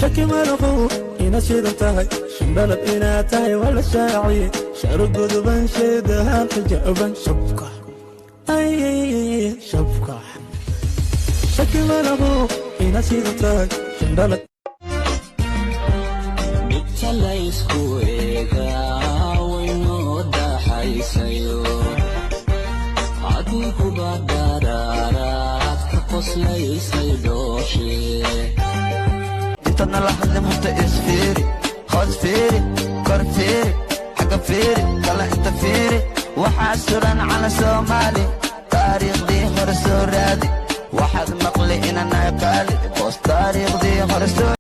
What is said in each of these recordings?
Shaki maluqu inaad shidan tahay, shandhalad inaad tahay waa la shaaciyey. Sharuguduban sheedahan xijaaban shabka, ay shabka. Shaki maluqu inaad shidan tahay, shandhalad. Dhibta laysku eegaa waynoo dhaxaysayo, adiguba dharaaraad ka qoslaysay dhooshe. Intadna la hadlin horta isfiiri, hoos fiiri, kor fiiri, xagga fiiri, kala inta fiiri. Waxaa suran cala Soomaali, taariikhdii hore soo raadi, waxaad maqli inanahay qaali boos, taariikhdii hore soo.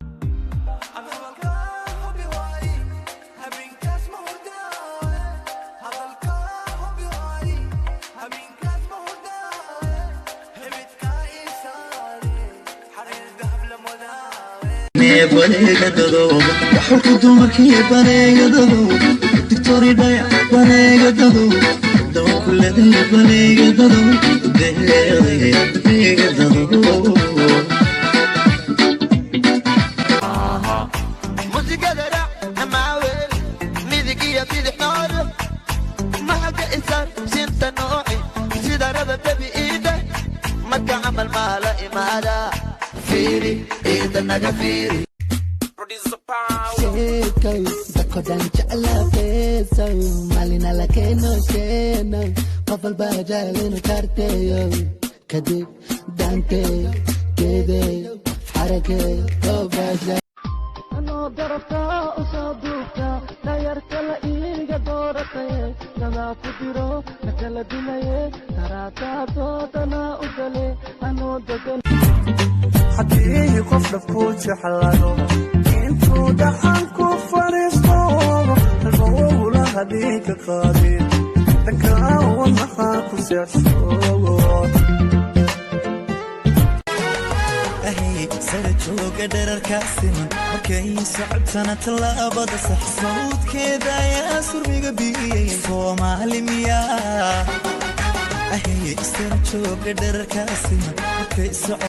Waxulku dumarkii baneegadado, digtoridhaya baneegadado, dawakulada baneegadado, deegadado. Musigada raac amaaweel, midig iyo bidix nooro maxaga isaan sinta nooci sida raba bebi iida marka camal maa la imaada. Fiiri iida, naga fiiri. Sheekay dadko dhan jeclaa feesow, maalina la keeno sheeno, qof walba jecel inuu karteeyo, kadib daanteeyo geedeeyo xarakeeyo oo baasha. Anoo daraftaa u soo duubta dhayarta la iiga doorataye, dadaa ku diro na kala dilaye, taraataatoodana u gale anoo degan. Haddii qof dhabku jeclado, intuu dhaxan ku fadhiisto, halbowla haddii ka qaadin dhanka wadnaha ku seexsoogo. Sara jooga dherarkaa siman, markay socotana tallaabada sax, sawdkeeda ayaa surmiga biyey. Soomaali miyaa? Sara jooga dherarkaa siman markay soco.